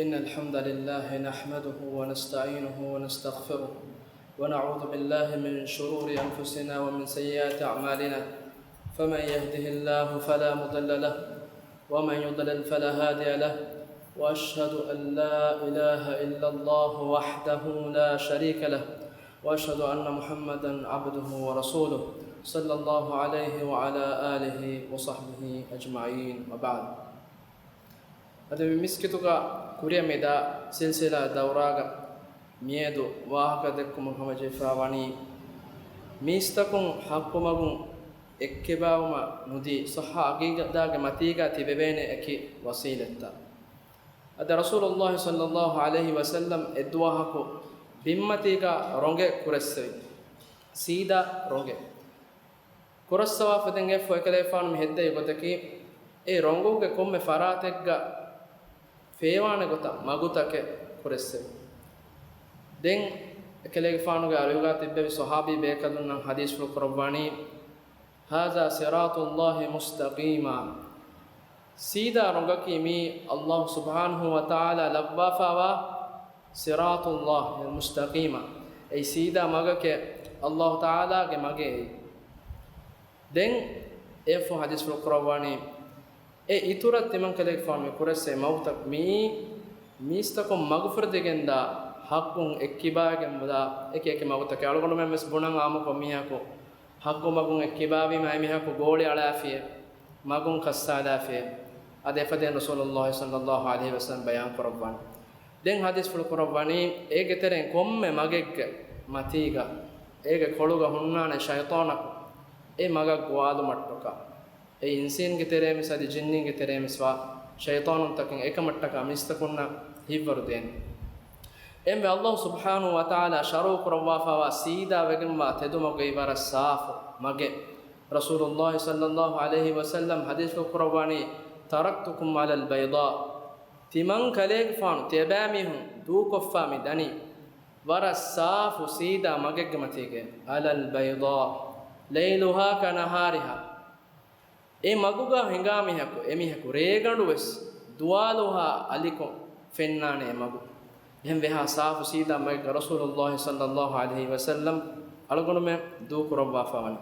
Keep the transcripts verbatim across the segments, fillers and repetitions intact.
إن الحمد لله نحمده ونستعينه ونستغفره، ونعوذ بالله من شرور أنفسنا ومن سيئات أعمالنا، فمن يهده الله فلا مضل له، ومن يضلل فلا هادي له، وأشهد أن لا إله إلا الله وحده لا شريك له، وأشهد أن محمدا عبده ورسوله، صلى الله عليه وعلى آله وصحبه أجمعين، وبعد. އަދި މި މިސްކިތުގަ ކުރިއަށް މިދާ ސިލްސިލާ ދައުރާގަ މިއަދު ވާހަކަ ދެއްކުމުން ހަމަޖެހިފައި ވަނީ، މީސްތަކުން ޙައްޤު މަގުން އެއްކިބާވުމަށް ނުދީ، ޞައްޙަ ޢަޤީދާގެ މަތީގަ ތިބެވޭނެ އެކި ވަސީލަތްތައް. އަދި ރަސޫލުﷲ ޞައްލަﷲ ޢަލައިހި ވަސައްލަމް އެއްދުވަހަކު ބިންމަތީގަ ރޮނގެއް ކުރެއްސެވި. ސީދާ ރޮނގެއް. ކުރައްސަވާފަ ދެން އެއަށްފަހު އެކަލޭގެފާނު މި ހެއްދެވި ގޮތަކީ، އެ ރޮނގުގެ ކޮންމެ ފަރާތެއްގަ ފޭވާނެ ގޮތަށް މަގުތަކެއް ކުރެއްސެވި. ދެން އެކަލޭގެފާނުގެ އަރިހުގަ ތިއްބެވި ޞަޙާބީ ބޭކަލުންނަށް ޙަދީޘްފުޅު ކުރައްވަނީ، هذا صراط الله مستقيما. ސީދާ ރޮނގަކީ މީ ﷲ ސުބްޙާނަހޫ ވަތަޢާލާ ލައްވާފައިވާ ޞިރާޠުﷲ މުސްތަޤީމާ. އެއީ ސީދާ މަގަކޭ، ﷲ ތަޢާލާގެ މަގޭ އެއީ. ދެން އެއަށްފަހު ޙަދީޘްފުޅު ކުރައްވަނީ، އެ އިތުރަށް ތިމަން ކަލޭގެފާނު މި ކުރެއްސޭ މަގުތައް މިއީ، މީސްތަކުން މަގުފުރެދިގެންދާ ޙައްޤުން އެއްކިބާގެން ދާ އެކި އެކި މަގުތަކެއް. އަޅުގަނޑުމެން ވެސް ބުނަން އާއްމުކޮށް މީހަކު ޙައްޤު މަގުން އެއްކިބާވީމަ އެމީހަކު ގޯޅި އަޅާފިޔޭ، މަގުން ކައްސާލާފިޔޭ. އަދި އެފަދައިން ރަސޫލުﷲ ޞައްލަﷲ ޢަލައިހި ވަސައްލަމް ބަޔާން ކުރައްވާނެ. ދެން ޙަދީޘްފުޅު ކުރައްވަނީ، އޭގެ ތެރެއިން ކޮންމެ މަގެއްގެ މަތީގަ، އޭގެ ކޮޅުގަ ހުންނާނެ ޝައިޠާނަކު އެ މަގަށް ގޮވާލުމަށްޓަކާ. އެ އިންސީންގެ ތެރޭ މިސް އަދި ޖިންނީންގެ ތެރޭ މިސް ވާ ޝައިޠާނުންތަކެއް އެކަމަށްޓަކާ މީސްތަކުންނަށް ހިތްވަރު ދޭނެ. އެންމެ ﷲ ސުބްޙާނަހޫ ވަތަޢާލާ ޝަރުޢު ކުރައްވާފައިވާ ސީދާ ވެގެންވާ ތެދުމަގު އެއީ ވަރަށް ސާފު މަގެއް. ރަސޫލުﷲ ޞައްލަﷲ ޢަލައިހި ވަސައްލަމް ޙަދީޘްފުޅު ކުރައްވަނީ، تركتكم على البيضاء. ތިމަން ކަލޭގެފާނު ތިޔަބައިމީހުން ދޫކޮށްފާ މި ދަނީ ވަރަށް ސާފު ސީދާ މަގެއްގެ މަތީގައި، على البيضاء ليلها كنهارها. އެ މަގުގަ ހިނގާ މީހަކު، އެމީހަކު ރޭގަނޑު ވެސް ދުވާލުހާ އަލިކޮށް ފެންނާނެ އެ މަގު. އެހެން ވެހާ ސާފު ސީދާ މަގެއްގަ ރަސޫލުﷲ ޞައްލަﷲ ޢަލައިހި ވަސައްލަމް އަޅުގަނޑުމެން ދޫކުރައްވާފަ ވަނީ.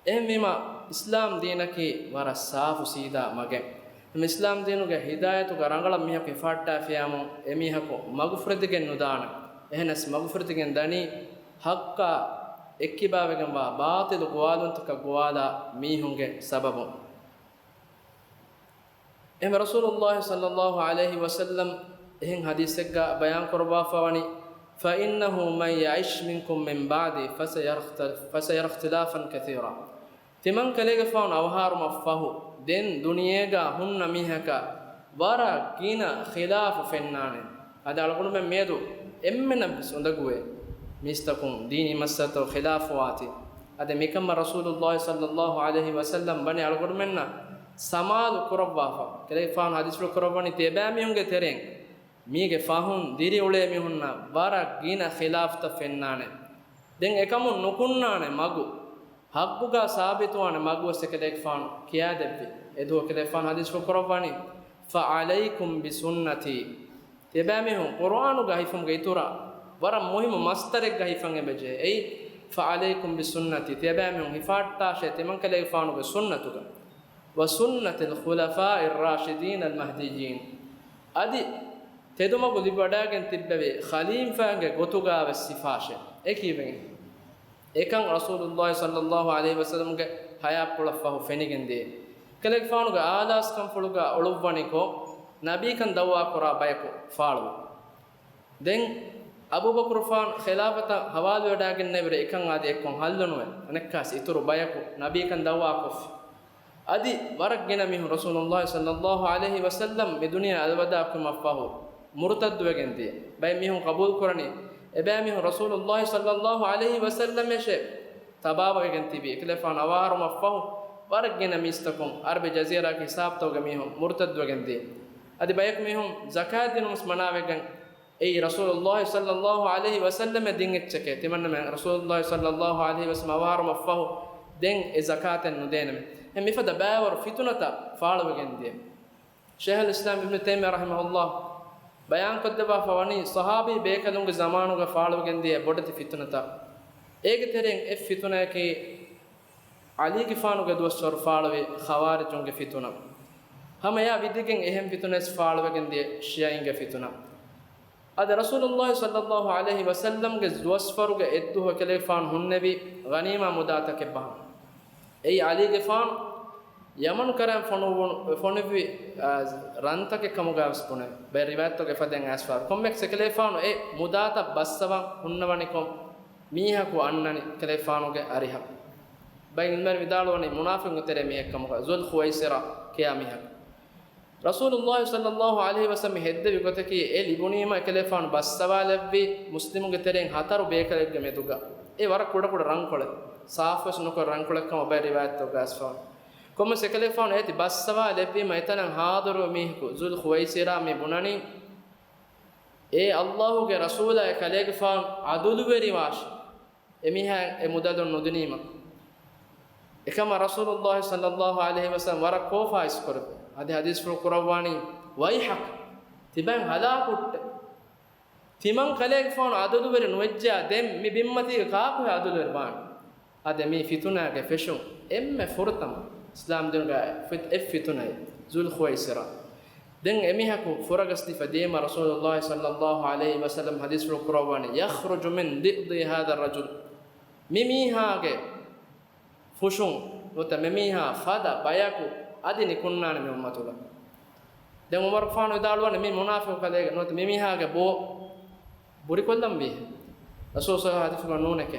އެހެންވީމަ، އިސްލާމް ދީނަކީ ވަރަށް ސާފު ސީދާ މަގެއް. އެހެން އިސްލާމް ދީނުގެ ހިދާޔަތުގަ ރަނގަޅަށް މީހަކު ހިފަހައްޓާފިޔާމު، އެމީހަކު މަގުފުރެދިގެން ނުދާނެ. އެހެނަސް މަގުފުރެދިގެން ދަނީ ޙައްޤާ އެއްކިބާވެގެންވާ ބާޠިލު ގޮވާލުންތަކަށް ގޮވާލާ މީހުންގެ ސަބަބުން. އެހެން ރަސޫލުﷲ ޞައްލަﷲ ޢަލައިހި ވަސައްލަމް އެހެން ޙަދީޘެއްގަ ބަޔާން ކުރައްވާފަ ވަނީ، فإنه من يعش منكم من بعدي فسيرى اخت-، فسيرى اختلافا كثيرا. ތިމަން ކަލޭގެފާނު އަވަހާރުމަށްފަހު ދެން ދުނިޔޭގަ ހުންނަ މީހަކަށް ވަރަށް ގިނަ ޚިލާފު ފެންނާނެ. އަދި އަޅުގަނޑުމެން މިއަދު އެންމެނަށްވެސް އުނދަގޫވޭ. މީސްތަކުން ދީނީ މައްސަލަތަކު ޚިލާފުވާތީ. އަދި މިކަމަށް ރަސޫލުﷲ ޞައްލަﷲ ޢަލައިހި ވަސައްލަމް ވަނީ އަޅުގަނޑުމެންނަށް ސަމާލު ކުރައްވާފަ. ކަލޭގެފާނު ޙަދީޘްފުޅު ކުރައްވަނީ ތިޔަބައިމީހުންގެ ތެރެއިން މީގެ ފަހުން ދިރިއުޅޭ މީހުންނަށް ވަރަށް ގިނަ ޚިލާފުތައް ފެންނާނެ. ދެން އެކަމުން ނުކުންނާނެ މަގު. ޙައްޤުގަ ސާބިތުވާނެ މަގުވެސް އެކަލޭގެފާނު ކިޔާދެއްވި. އެދުވަހު އެކަލޭގެފާނު ޙަދީޘްފުޅު ކުރައްވަނީ، فعليكم بسنتي. ތިޔަބައިމީހުން ޤުރުއާނުގަ ހިފުމުގެ އިތުރަށް ވަރަށް މުހިއްމު މަސްތަރެއްގަ ހިފަން އެބަޖެހޭ. އެއީ، فعليكم بسنتي. ތިޔަބައިމީހުން ހިފަހައްޓާށޭ ތިމަންކަލޭގެފާނުގެ ސުންނަތުގަ. وسنة الخلفاء الراشدين المهديين. އަދި ތެދުމަގު ލިބިވަޑައިގެން ތިއްބެވި ޚަލީފާގެ ގޮތުގަ ވެސް ހިފާށޭ. އެ ކީއްވެގެން؟ އެކަން ރަސޫލުﷲ ޞައްލަﷲ ޢަލައިހި ވަސައްލަމްގެ ޙަޔާތްޕުޅަށްފަހު ފެނިގެންދިޔަ. ކަލޭގެފާނުގެ އާލާސްކަންފުޅުގަ އޮޅުއްވަނިކޮށް، ނަބީކަން ދަޢުވާކުރާ ބަޔަކު ފާޅުވި. ދެން އަބޫބަކުރުފާން ޚިލާފަތަށް ހަވާލުވެވަޑައިގެންނެވިރެ އެކަން އަދި އެއްކޮށް ހައްލުނުވެ، އަނެއްކާސް އިތުރު ބަޔަކު ނަބީކަން ދަޢުވާކޮށްފި. އަދި ވަރަށް ގިނަ މީހުން ރަސޫލުﷲ ޞައްލަﷲ ޢަލައިހި ވަސައްލަމް މި ދުނިޔެ އަލްވަދާޢު ކުރުމަށްފަހު މުރުތައްދުވެގެން ދިޔަ. ބައެއް މީހުން ޤަބޫލު ކުރަނީ، އެބައިމީހުން ރަސޫލުﷲ ޞައްލަﷲ ޢަލައިހި ވަސައްލަމް އެށެއް ތަބާވެގެން ތިބީ. އެކަލޭގެފާނު އަވަހާރުމަށްފަހު ވަރަށް ގިނަ މީސްތަކުން ޢަރަބި ޖަޒީރާގެ ހިސާބުތަކުގެ މީހުން މުރުތައްދުވެގެން ދިޔަ. އަދި ބަޔަކު މީހުން ޒަކާތް ދިނުމަސް މަނާވެގެން އެއީ ރަސޫލުﷲ ޞައްލަﷲ ޢަލައިހި ވަސައްލަމް ދިން އެއްޗެކޭ. ތިމަންނަމެން ރަސޫލުﷲ ޞައްލަﷲ ޢަލައިހި ވަސައްލަމް އަވަހާރުމަށްފަހު ދެން އެ ޒަކާތެއް ނުދޭނަމޭ. އެހެން މިފަދަ ބައިވަރު ފިތުނަތައް ފާޅުވެގެން ދިޔަ. ޝޭޚުލް އިސްލާމް އިބްނު ތައިމިއްޔާ ރަޙިމަހުﷲ ބަޔާންކޮށްދެއްވާފަ ވަނީ ޞަޙާބީ ބޭކަލުންގެ ޒަމާނުގަ ފާޅުވެގެންދިޔަ ބޮޑެތި ފިތުނަތައް. އޭގެ ތެރެއިން އެއް ފިތުނަޔަކީ ޢަލީގެފާނުގެ ދުވަސްވަރު ފާޅުވި ޚަވާރިޖުންގެ ފިތުނަ. ހަމަ އެއާ ވިދިގެން އެހެން ފިތުނައެއް ފާޅުވެގެންދިޔަ ޝިޔަޢީންގެ ފިތުނަ. އަދި ރަސޫލުﷲ ޞައްލަﷲ ޢަލައިހި ވަސައްލަމްގެ ދުވަސްވަރުގެ އެއްދުވަހު އެކަލޭގެފާނު ހުންނެވި ޣަނީމާ މުދާތަކެއް ބަހަން. އެއީ ޢަލީގެފާނު ޔަމަނު ކަރައިން ފޮނުވުނު، ފޮނުއްވި، އާ، ރަންތަކެއް ކަމުގައިވެސް ބުނެ. ބައެއް ރިވާޔަތްތަކުގައި އެފަދައިން އައިސްފާވި. ކޮންމެއަކަސް އެކަލޭގެފާނު އެ މުދާތައް ބައްސަވަން ހުންނަވަނިކޮށް، މީހަކު އަންނަނީ އެކަލޭގެފާނުގެ އަރިހަށް. ބައެއް ޢިލްމުވެރިން ވިދާޅުވަނީ މުނާފިޤުންގެ ތެރޭ މީހެއް ކަމުގަ، ޛުލް ޚުވައިސިރާ ކިޔާ މީހަކު. ރަސޫލުﷲ ޞައްލަﷲ ޢަލައިހި ވަސައްލަމަ ހެއްދެވި ގޮތަކީ، އެ ލިބުނީމަ އެކަލޭގެފާނު ބައްސަވާލެއްވި މުސްލިމުންގެ ތެރެއިން ހަތަރު ބޭކަލެއްގެ މެދުގަ. އެ ވަރަށް ކުޑަކުޑަ ރަންކޮޅެއް، ސާފުވެސް ނުކުރެ ރަންކޮޅެއް ކަމަށް ބައެއް ރިވާޔަތްތަކުގައި އައިސްފާވަނީ. ކޮންމެސް އެކަލޭގެފާނު އޭތި ބައްސަވާލެއްވީމަ އެތަނަށް ހާޟިރުވި މީހަކު ޛުލް ޚުވައިސިރާ މި ބުނަނީ، އޭ ﷲގެ ރަސޫލާ، އެ ކަލޭގެފާނު ޢަދުލުވެރިވާށި. އެމީހާ އެ މުދަލުން ނުދިނީމަ. އެކަމަށް ރަސޫލުﷲ ޞައްލަﷲ ޢަލައިހި ވަސައްލަމަ ވަރަށް ކޯފާ އިސްކުރެއްވި. އަދި ޙަދީޘްފުޅު ކުރައްވާނީ، ވައިޙަކަ، ތިބައިން ހަލާކު ހުއްޓޭ. ތިމަން ކަލޭގެފާނު ޢަދުލުވެރި ނުވެއްޖެޔާ، ދެން މި ބިންމަތީގަ ކާކުހޭ ޢަދުލުވެރި ވާނީ؟ އަދި މި ފިތުނާގެ ފެށުން އެންމެ ފުރަތަމަ އިސްލާމްދީނުގައި ފިތް-، އެއް ފިތުނައެއް، ޛުލް ޚުވައިސިރާ. ދެން އެމީހަކު ފުރަގަސްދީފަ ދިޔައީމަ ރަސޫލުﷲ ޞައްލަﷲ ޢަލައިހި ވަސައްލަމަ ޙަދީޘްފުޅު ކުރައްވާނީ، يخرج من ضئضي هذا الرجل. މި މީހާގެ ފުށުން ނުވަތަ މި މީހާ ފަދަ ބަޔަކު އަދި ނިކުންނާނެ މި އުއްމަތުގަ. ދެން ޢުމަރުގެފާނު ވިދާޅުވާނެ، މި މުނާފިޤު ކަލޭގެ ނުވަތަ މި މީހާގެ ބޯ ބުރިކޮށްލަން ވީހޭ؟ ރަސޫލު ޞައްލަﷲ ޢަލައިހި ވަސައްލަމަ ޙަދީޘްފުޅުގަ ނޫނެކޭ.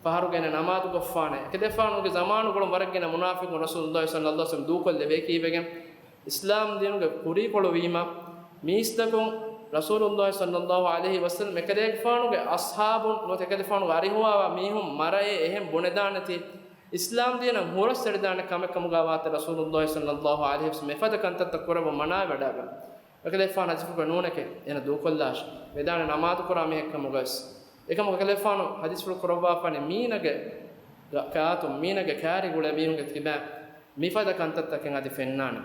ފަހަރުގަ އޭނަ ނަމާދުކޮށްފާނެ. އެކަލޭގެފާނުގެ ޒަމާނުގަ ވަރަށް ގިނަ މުނާފިޤުން ރަސޫލުﷲ ޞައްލަﷲ ޢަލައިހި ވަސައްލަމަ ދޫކޮށްލެވޭ ކީއްވެގެން؟ އިސްލާމް ދީނުގެ ކުރީކޮޅު ވީމަ، މީސްތަކުން ރަސޫލުﷲ ޞައްލަﷲ ޢަލައިހި ވަސައްލަމަ އެކަލޭގެފާނުގެ އަޞްޙާބުން ނުވަތަ އެކަލޭގެފާނުގެ އަރިހުވާ މީހުން މަރައޭ އެހެން ބުނެދާނެތީ، އިސްލާމް ދީނަށް ހުރަސްއެޅިދާނެ ކަމެއް ކަމުގަ ވާތީ ރަސޫލުﷲ ޞައްލަﷲ ޢަލައިހި ވަސައްލަމަ އެފަދަ ކަންތައްތައް ކުރައްވަން މަނާވެވަޑައިގަންނަ. އެކަލޭގެފާނު ޙަދީޘްފުޅުގަ ނޫނެކޭ، އޭނަ ދޫކޮށްލާށި، ވެދާނެ ނަމާދުކުރާ މީހެއްކަމުގަވެސް. އެކަމަކު އެކަލޭގެފާނު ޙަދީޘްފުޅު ކުރައްވާފާނެ މީނަގެ ގާތުން، މީނަގެ ކާރި ގުޅޭ މީހުންގެ ތިބާ މިފަދަ ކަންތައްތަކެއް އަދި ފެންނާނެ.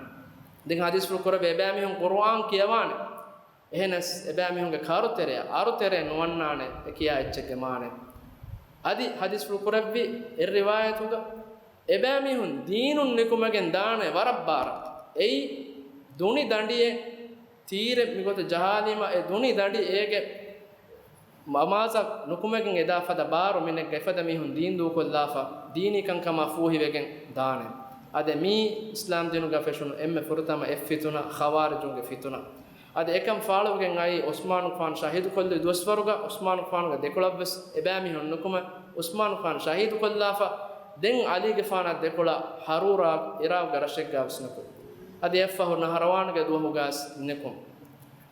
ދެން ޙަދީޘްފުޅު ކުރެއްވި އެބައިމީހުން ޤުރުއާން ކިޔަވާނެ. އެހެނަސް އެބައިމީހުންގެ ކަރުތެރެއަށް، އަރުތެރެއެއް ނުވަންނާނެ އެ ކިޔާ އެއްޗެއްގެ މާނަ. އަދި ޙަދީޘްފުޅު ކުރެއްވި އެއް ރިވާޔަތުގަ އެބައިމީހުން ދީނުން ނިކުމެގެން ދާނެ ވަރަށް ބާރަށް. އެއީ ދުނި ދަނޑިއެއް ތީރެއް މިގޮތަށް ޖަހާލީމަ، އެ ދުނި ދަނޑި އޭގެ މަމާޒަށް ނުކުމެގެން އެދާ ފަދަ ބާރު މިނެއްގަ އެފަދަ މީހުން ދީން ދޫކޮށްލާފަ، ދީނީ ކަންކަމާ ފޫހިވެގެން ދާނެ. އަދި މީ އިސްލާމް ދީނުގަ ފެށުނު އެންމެ ފުރަތަމަ އެއް ފިތުނަ، ޚަވާރިޖުންގެ ފިތުނަ. އަދި އެކަން ފާޅުވެގެން އައީ ޢުސްމާނުގެފާނު ޝަހީދުކޮށްލި ދުވަސްވަރުގަ، ޢުސްމާނުގެފާނުގެ ދެކޮޅަށްވެސް އެބައިމީހުން ނުކުމެ، ޢުސްމާނުގެފާނު ޝަހީދުކޮށްލާފަ، ދެން ޢަލީގެފާނާ ދެކޮޅަށް ހަރޫރާ ޢިރާޤުގެ ރަށެއްގަވެސް ނުކުން. އަދި އެއްފަހު ނަހަރަވާނުގެ ދުވަހުގަސް ނުކުން.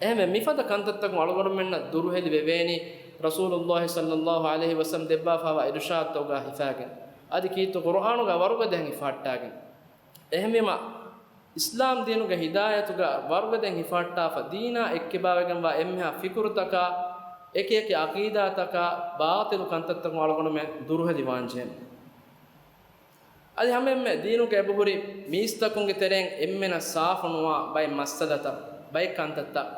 އެހެންވެ، މިފަދަ ކަންތައްތަކުން އަޅުގަނޑުމެންނަށް ދުރުހެލި ވެވޭނީ، ރަސޫލުﷲ ޞައްލަﷲ ޢަލައިހި ވަސައްލަމަ ދެއްވާފައިވާ އިރުޝާދުތަކުގަ ހިފާގެން، އަދި ކީރިތި ޤުރުއާނުގަ ވަރުގަދައިން ހިފަހައްޓާގެން. އެހެންވީމަ، އިސްލާމް ދީނުގެ ހިދާޔަތުގަ ވަރުގަދައިން ހިފަހައްޓާފަ، ދީނާ އެއްކިބާވެގެންވާ އެންމެހާ ފިކުރުތަކާ، އެކިއެކި ޢަޤީދާތަކާ، ބާޠިލު ކަންތައްތަކުން އަޅުގަނޑުމެން ދުރުހެލިވާންޖެހޭނެ. އަދި ހަމައެންމެ ދީނުގަ އެބަހުރި މީސްތަކުންގެ ތެރެއިން އެންމެނަށް ސާފު ނުވާ ބައެއް މައްސަލަތައް، ބައެއް ކަންތައްތައް.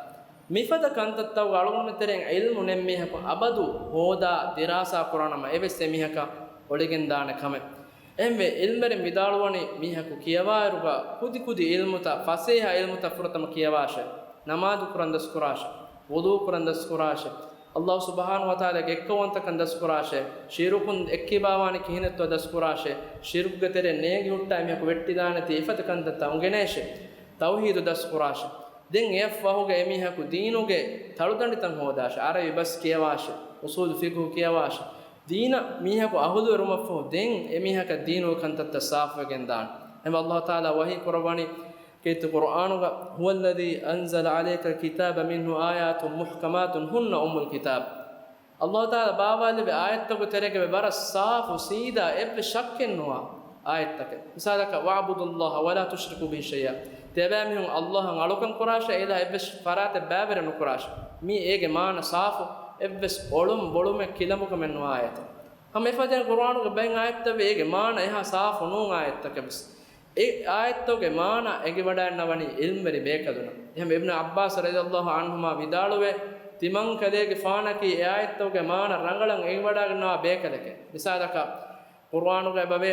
މިފަދަ ކަންތައްތަކުގަ އަޅުގަނޑުމެން ތެރެއިން ޢިލްމު ނެތް މީހަކު އަބަދު ހޯދާ ދިރާސާ ކުރާނަމަ އެވެސް އެމީހަކަށް އޮޅިގެންދާނެ ކަމެއް. އެހެންވެ، ޢިލްމުވެރިން ވިދާޅުވަނީ މީހަކު ކިޔަވާއިރުގަ ކުދިކުދި ޢިލްމުތައް، ފަސޭހަ ޢިލްމުތައް ފުރަތަމަ ކިޔަވާށޭ، ނަމާދު ކުރަން ދަސްކުރާށޭ، ވުޟޫ ކުރަން ދަސްކުރާށޭ، ﷲ ސުބްޙާނަހޫ ވަތަޢާލާގެ އެއްކައުވަންތަކަން ދަސްކުރާށޭ، ޝިރުކުން އެއްކިބާވާނީ ކިހިނެއްތޯ ދަސްކުރާށޭ، ޝިރުކުގެ ތެރެއިން ނޭނގި ހުއްޓާ އެމީހަކު ވެއްޓިދާނެތީ އެފަދަ ކަންތައްތައް އުނގެނޭށޭ، ތައުޙީދު ދަސްކުރާށޭ. ދެން އެއަށްފަހުގަ އެމީހަކު ދީނުގެ ތަޅުދަނޑިތައް ހޯދާށޭ، ޢަރަބި ބަސް ކިޔަވާށޭ، އުޞޫލު ފިޤުހު ކިޔަވާށޭ، ދީނަށް މީހަކު އަހުލުވެރުމަށްފަހު ދެން އެމީހަކަށް ދީނުގެ ކަންތައްތައް ސާފުވެގެން ދާނެ. އެހެންވެ، ﷲ ތަޢާލާ ވަޙީ ކުރައްވަނީ، ކީރިތި ޤުރުއާނުގަ، "هو الذي أنزل عليك الكتاب منه آيات محكمات هن أم الكتاب." ﷲ ތަޢާލާ ބާވާލެއްވި އާޔަތްތަކުގެ ތެރޭގައި ވަރަށް ސާފު ސީދާ އެއްވެސް ޝައްކެއް ނުވާ އާޔަތްތަކެއް. މިސާލަކަށް، "واعبدوا الله ولا تشركوا به شيئا." ތިޔަބައިމީހުން ﷲ އަށް އަޅުކަން ކުރާށޭ، އެއިލާހަށް އެއްވެސް ފަރާތެއް ބައިވެރި ނުކުރާށޭ. މީ އޭގެ މާނަ ސާފު، އެއްވެސް އޮޅުން ބޮޅުމެއް ކިލަނބުކަމެއް ނުވާ އާޔަތެއް. ހަމަ އެފަދައިން ޤުރުއާނުގެ ބައެއް އާޔަތްތައްވެ އޭގެ މާނަ އެހާ ސާފު ނޫން އާޔަތްތަކެއް ވެސް. އެ އާޔަތްތަކުގެ މާނަ އެނގިވަޑައިގަންނަވަނީ ޢިލްމުވެރި ބޭކަލުންނަށް. އެހެން އިބްނު ޢައްބާސް ރަޟިޔަﷲ ޢަންހުމާ ވިދާޅުވޭ، ތިމަންކަލޭގެފާނަކީ އެ އާޔަތްތަކުގެ މާނަ ރަނގަޅަށް އެނގިވަޑައިގަންނަވާ ބޭކަލެކޭ. މިސާލަކަށް، ޤުރުއާނުގައި ބަވޭ،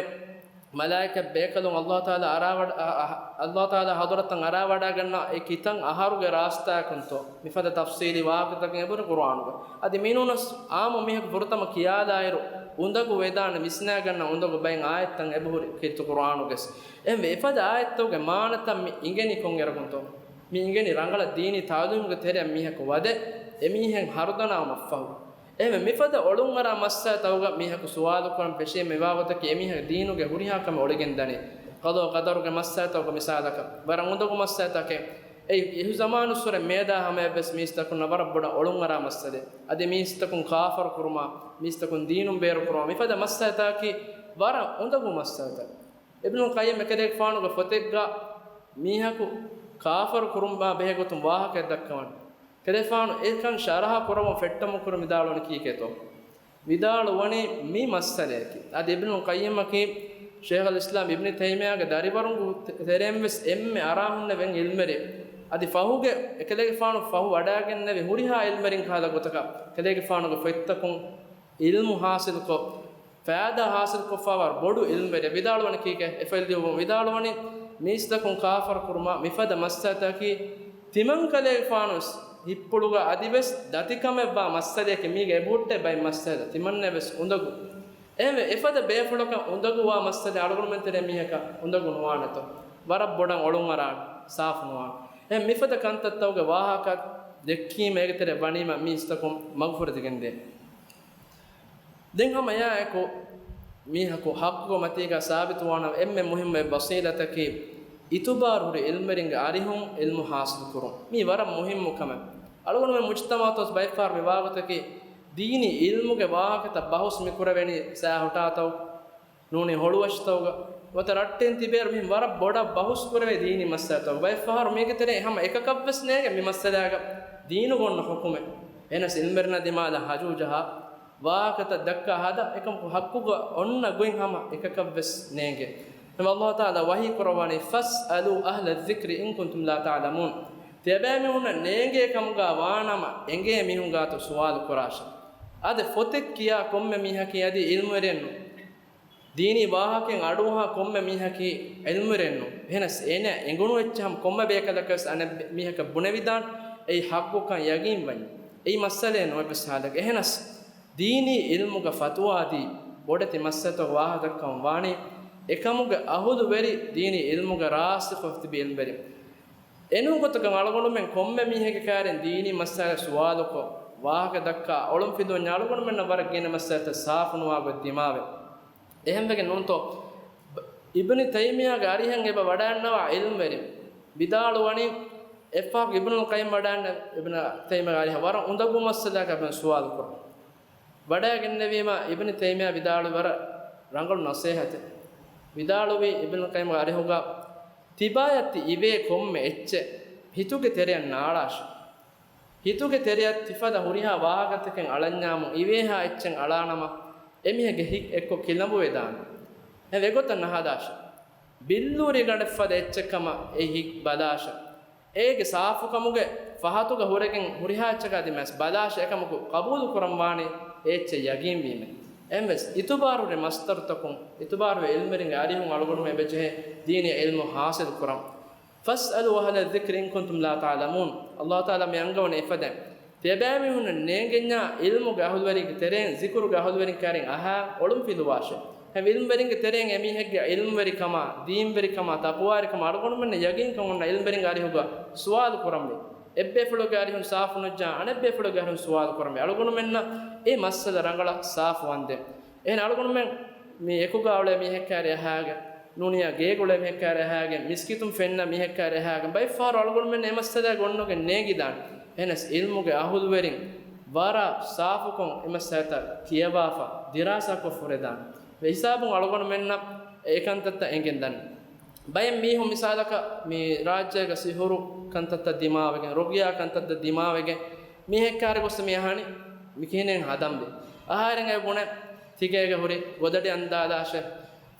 މަލާއިކަތް ބޭކަލުން ﷲ ތަޢާލާ އަރާވަޑަ-، އަ-، އަ-، ﷲ ތަޢާލާ ޙަޟްރަތަށް އަރާވަޑައިގަންނަވާ އެ ކިތަން އަހަރުގެ ރާސްތާއަކުންތޯ؟ މިފަދަ ތަފްޞީލީ ވާހަކަތަކެއް އެބަހުރި ޤުރުއާނުގަ. އަދި މިނޫނަސް ޢާއްމު މީހަކު ފުރަތަމަ ކިޔާލާއިރު، އުނދަގޫ ވެދާނެ ވިސްނާގަންނަ އުނދަގޫ ބައިން އާޔަތްތައް އެބަހުރި ކީރިތި ޤުރުއާނުގަސް. އެހެންވެ، އެފަދަ އާޔަތްތަކުގެ މާނަތައް މި އިނގެނީ ކޮންއިރަކުންތޯ؟ މި އިނގެނީ ރަނގަޅަށް ދީނީ ތަޢުލީމުގެ ތެރެއަށް މީހަކު ވަދެ، އެމީހެއް ހަރުދަނާވުމަށްފަހު. އެހެންވެ، މިފަދަ އޮޅުންއަރާ މައްސަލަތަކުގަ މީހަކު ސުވާލުކުރަން ފެށީމަ މިވާގޮތަކީ އެމީހަކަށް ދީނުގެ ހުރިހާ ކަމެއް އޮޅިގެންދަނީ. ޤަޟާ ޤަދަރުގެ މައްސަލަތަކުގަ މިސާލަކަށް، ވަރަށް އުނދަގޫ މައްސަލަތަކެއް. އެއީ އިހު ޒަމާނުއްސުރެ މޭދާ ހަމަޔަށްވެސް މީސްތަކުންނަށް ވަރަށް ބޮޑަށް އޮޅުންއަރާ މައްސަލައެއް. އަދި މީސްތަކުން ކާފަރު ކުރުމާ، މީސްތަކުން ދީނުން ބޭރުކުރުމާ، މިފަދަ މައްސަލަތަކަކީ ވަރަށް އުނދަގޫ މައްސަލަތައް. އިބްނުލް ޤައްޔިމް އެކަލޭގެފާނުގެ ފޮތެއްގަ މީހަކު ކާފަރު ކުރުމާ ބެހޭ ގޮތުން ވާހަކައެއް ދައްކަވަން. ކަލޭގެފާނު އެކަން ޝަރަޙަ ކުރަމުން ފެއްޓަމުން ކުރި ވިދާޅުވަނީ ކީކޭތޯ؟ ވިދާޅުވަނީ މި މައްސަލަޔަކީ. އަދި އިބްނުލް ޤައްޔިމަކީ ޝޭޚުލް އިސްލާމް އިބްނު ތައިމިއްޔާގެ ދަރިވަރުންގެ ތެރެއިން ވެސް އެންމެ އަރާހުންނެވި ޢިލްމުވެރި. އަދި ފަހުގެ އެކަލޭގެފާނު ފަހު ވަޑައިގެންނެވި ހުރިހާ ޢިލްމުވެރިން ކަހަލަ ގޮތަކަށް ކަލޭގެފާނުގެ ފޮތްތަކުން ޢިލްމު ޙާޞިލުކޮށް، ފައިދާ ޙާޞިލުކޮށްފައިވާ ބޮޑު ޢިލްމުވެރި. ވިދާޅުވަނީ ކީކޭ؟ އެ ފޮތް ލިޔުއްވަމުން ވިދާޅުވަނީ، މީސްތަކުން ކާފަރު ކުރުމާ މިފަދަ މައްސަލަތަކީ، ތިމަންކަލޭގެފާނުވެސް ހިތްޕުޅުގަ އަދިވެސް ދަތިކަމެއްވާ މައްސަލަޔަކީ. މީގެ އެބަހުއްޓޭ ބައެއް މައްސަލަ، ތިމަންނައަށްވެސް އުނދަގޫ. އެހެންވެ، އެފަދަ ބޭފުޅަކަށް އުނދަގޫވާ މައްސަލަ އަޅުގަނޑުމެން ތެރޭ މީހަކަށް އުނދަގޫ ނުވާނެތޯ؟ ވަރަށް ބޮޑަށް އޮޅުންއަރާނެ، ސާފު ނުވާނެ. އެހެން މިފަދަ ކަންތައްތަކުގެ ވާހަކަ ދެއްކީމަ އޭގެ ތެރެ ވަނީމަ މީސްތަކުން މަގުފުރެދިގެންދޭ. ދެން ހަމަ އެއާއެކު މީހަކު ޙައްޤުގެ މަތީގަ ސާބިތުވާނަމަ އެންމެ މުހިއްމު އެއް ވަސީލަތަކީ، އިތުބާރު ހުރި ޢިލްމުވެރިންގެ އަރިހުން ޢިލްމު ޙާޞިލު ކުރުން. މީ ވަރަށް މުހިއްމު ކަމެއް. އަޅުގަނޑުމެން މުޖްތަމަޢުތަކު ބައެއްފަހަރު މި ވާގޮތަކީ، ދީނީ ޢިލްމުގެ ވާހަކަތައް ބަހުސް މި ކުރެވެނީ ސާހުޓާތައް ނޫނީ ހޮޅުއަށިތަކުގަ ނުވަތަ ރައްޓެހިން ތިބޭއިރު މިހެން ވަރަށް ބޮޑަށް ބަހުސް ކުރެވޭ ދީނީ މައްސަލަތައް. ބައެއްފަހަރު މީގެ ތެރޭ ހަމަ އެކަކަށްވެސް ނޭނގެ މި މައްސަލާގަ ދީނުގަ އޮންނަ ޙުކުމެއް. އެހެނަސް ޢިލްމުވެރިންނާ ދިމާލަށް ހަޖޫ ޖަހާ، ވާހަކަތައް ދައްކާ ހަދާ، އެކަމަކު ޙައްޤުގަ އޮންނަ ގޮތް ހަމަ އެކަކަށްވެސް ނޭނގެ. އެހެން ﷲ ތަޢާލާ ވަޙީ ކުރައްވާނީ، "فَاسْأَلُوا أَهْلَ الذِّكْرِ إِن كُنتُمْ لَا تَعْلَمُونَ." ތިޔަބައިމީހުންނަށް ނޭނގޭ ކަމުގަ ވާނަމަ، އެނގޭ މީހުން ގާތު ސުވާލު ކުރާށެ. އާދެ، ފޮތެއް ކިޔާ ކޮންމެ މީހަކީ އަދި ޢިލްމުވެރިއެއް ނޫން. ދީނީ ވާހަކައިން އަޑުއަހާ ކޮންމެ މީހަކީ ޢިލްމުވެރިއެއް ނޫން. އެހެނަސް އޭނަ އެނގުނު އެއްޗެއް ހަމަ ކޮންމެ ބޭކަލަކަސް އަނެއް މީހަކަށް ބުނެވިދާން، އެއީ ޙައްޤުކަން ޔަގީން ވަނީ. އެއީ މައްސަލައެއް ނޫން އެއްވެސް ޙާލެއްގަ. އެހެނަސް ދީނީ ޢިލްމުގަ ފަތުވާ ދީ، ބޮޑެތި މައްސަލަތަކުގެ ވާހަކަ ދައްކަމުން ވާނީ، އެކަމުގެ އަހުލުވެރި ދީނީ ޢިލްމުގަ ރާސިޚުވެ ތިބި ޢިލްމުވެރިން. އެނޫން ގޮތަކަށް އަޅުގަނޑުމެން ކޮންމެ މީހެއްގެ ކާރިން ދީނީ މައްސަލަ ސުވާލުކޮށް، ވާހަކަ ދައްކާ އޮޅުން ފިލުވަންޏާ އަޅުގަނޑުމެންނަށް ވަރަށް ގިނަ މައްސަލަތައް ސާފުނުވާ ގޮތް ދިމާވޭ. އެހެންވެގެން ނޫންތޯ، އިބްނި ތައިމިއްޔާގެ އަރިހަށް އެބަ ވަޑައިގަންނަވާ ޢިލްމުވެރިން ވިދާޅުވަނީ، އެއްފަހަކު އިބްނުލް ޤައްޔިމް ވަޑައިގަންނަ އިބްނު ތައިމިއްޔާގެ އަރިހަށް ވަރަށް އުނދަގޫ މައްސަލައަކަށް އެބަ ސުވާލު ކުރަން. ވަޑައިގެންނެވީމަ، އިބްނު ތައިމިއްޔާ ވިދާޅުވި ވަރަށް ރަނގަޅު ނަޞޭޙަތެއް. ވިދާޅުވީ، އިބްނު ޤައްޔިމްގެ އަރިހުގަ ތިބާޔަށް ތި އިވޭ ކޮންމެ އެއްޗެއް ހިތުގެ ތެރެއަށް ނާޅާށި. ހިތުގެ ތެރެއަށް ތިފަދަ ހުރިހާ ވާހަކަތަކެއް އަޅަންޏާމު އިވޭހާ އެއްޗެއް އަޅާނަމަ، އެމީހެއްގެ ހިތް އެއްކޮށް ކިލަނބުވެދާނެ. އެ ވެގޮތަށް ނަހަދާށި. ބިއްލޫރިގަނޑެއްފަދަ އެއްޗެއް ކަމަށް އެ ހިތް ބަލާށި. އޭގެ ސާފުކަމުގެ ފަހަތުގަ ހުރެގެން ހުރިހާ އެއްޗަކާ ދިމާވެސް ބަލާށި، އެކަމަކު ޤަބޫލު ކުރަންވާނީ އެ އެއްޗެއް ޔަގީންވީމެ. އެހެންވެސް، އިތުބާރުހުރި މަސްދަރުތަކުން، އިތުބާރުވި ޢިލްމުވެރިންގެ އަރިހުން އަޅުގަނޑުމެން އެބަޖެހޭ ދީނީ ޢިލްމު ޙާޞިލު ކުރަން. "فَاسْأَلُوا أَهْلَ الذِّكْرِ إِن كُنتُمْ لَا تَعْلَمُونَ." ﷲ ތަޢާލާ މި އަންގަވަނީ އެފަދައިން. ތިޔަބައިމީހުންނަށް ނޭނގެންޏާ ޢިލްމުގެ އަހުލުވެރިންގެ ތެރެއިން، ޒިކުރުގެ އަހުލުވެރިން ކާރިން އަހާ އޮޅުން ފިލުވާށޭ. އެހެން ޢިލްމުވެރިންގެ ތެރެއިން އެމީހެއްގެ ޢިލްމުވެރިކަމާ، ދީންވެރިކަމާ، ތަޤްވާވެރިކަމާ އަޅުގަނޑުމެންނަށް ޔަގީންކަން އޮންނަ ޢިލްމުވެރިންގެ އަރިހުގަ ސުވާލު ކުރަންވީ. އެއްބޭފުޅުގެ އަރިހުން ސާފުނުޖާ، އަނެއްބޭފުޅުގެ އަރިހުން ސުވާލު ކުރަންވީ. އަޅުގަނޑުމެންނަށް އެ މައްސަލަ ރަނގަޅަށް ސާފުވަންދެން. އެހެން އަޅުގަނޑުމެން މި އެކުގަ އުޅޭ މީހެއްކާރި އަހާގެން، ނޫނިޔާ ގޭގަ އުޅޭ މީހެއްކާރި އަހާގެން، މިސްކިތުން ފެންނަ މީހެއްކާރި އަހާގެން، ބައެއްފަހަރު އަޅުގަނޑުމެން އެ މައްސަލައިގަ އޮންނަގެން ނޭނގިދާނެ. އެހެނަސް ޢިލްމުގެ އަހުލުވެރިން ވަރަށް ސާފުކޮށް އެ މައްސަލަތައް ކިޔަވާފަ، ދިރާސާކޮށް ފުރެދާނެ. އެ ހިސާބުން އަޅުގަނޑުމެންނަށް އެ ކަންތައްތައް އެނގެން ދަނީ. ބައެއް މީހުން މިސާލަކަށް މި ރާއްޖޭގަ ސިހުރު ކަންތައްތައް ދިމާވެގެން، ރުޤިޔާ ކަންތައްތައް ދިމާވެގެން، މީހެއްކާރި ގޮސް މި އަހަނީ މި ކިހިނެއް ހަދަންވީ. އަހަރެން އެ ބުނެ ތިގޭގަ ހުރި ގޮދަޑި އަންދާލާށޭ.